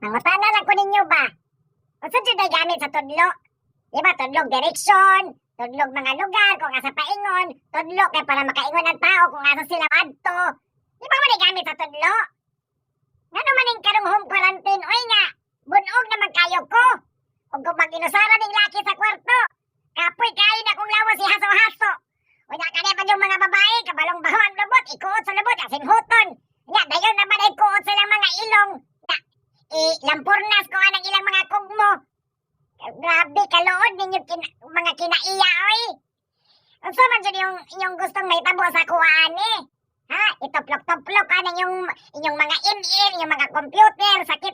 Mangutana lang ko ninyo ba? Unsa jud ay gamit sa tudlo? Di ba tudlog direksyon, tudlog mga lugar kung asa paingon, tudlo kay para makaingon ang tao kung asa sila adto. Di ba man gamit sa tudlo? Ngano man ning karong home quarantine, oy nga, bunog naman kayo ko. Ug kung mag-inusara ning laki sa kwarto, kapoy kayo na kung lawas si haso-haso. Unya kani pa yung mga babae, kabalong baho ang lubot, ikuot sa lubot, asin huton. Nya, dayon naman ay kuot silang mga ilong. Nya, ilampurnas ko anang ilang mga kugmo. Grabe, kaluod ninyo mga kinaiya, oy. Unsa man jud yung inyong gustong mahitabo sa kuhaan eh? Ha? Itoplok-toplok ka inyong inyong mga email, inyong mga computer, sakit.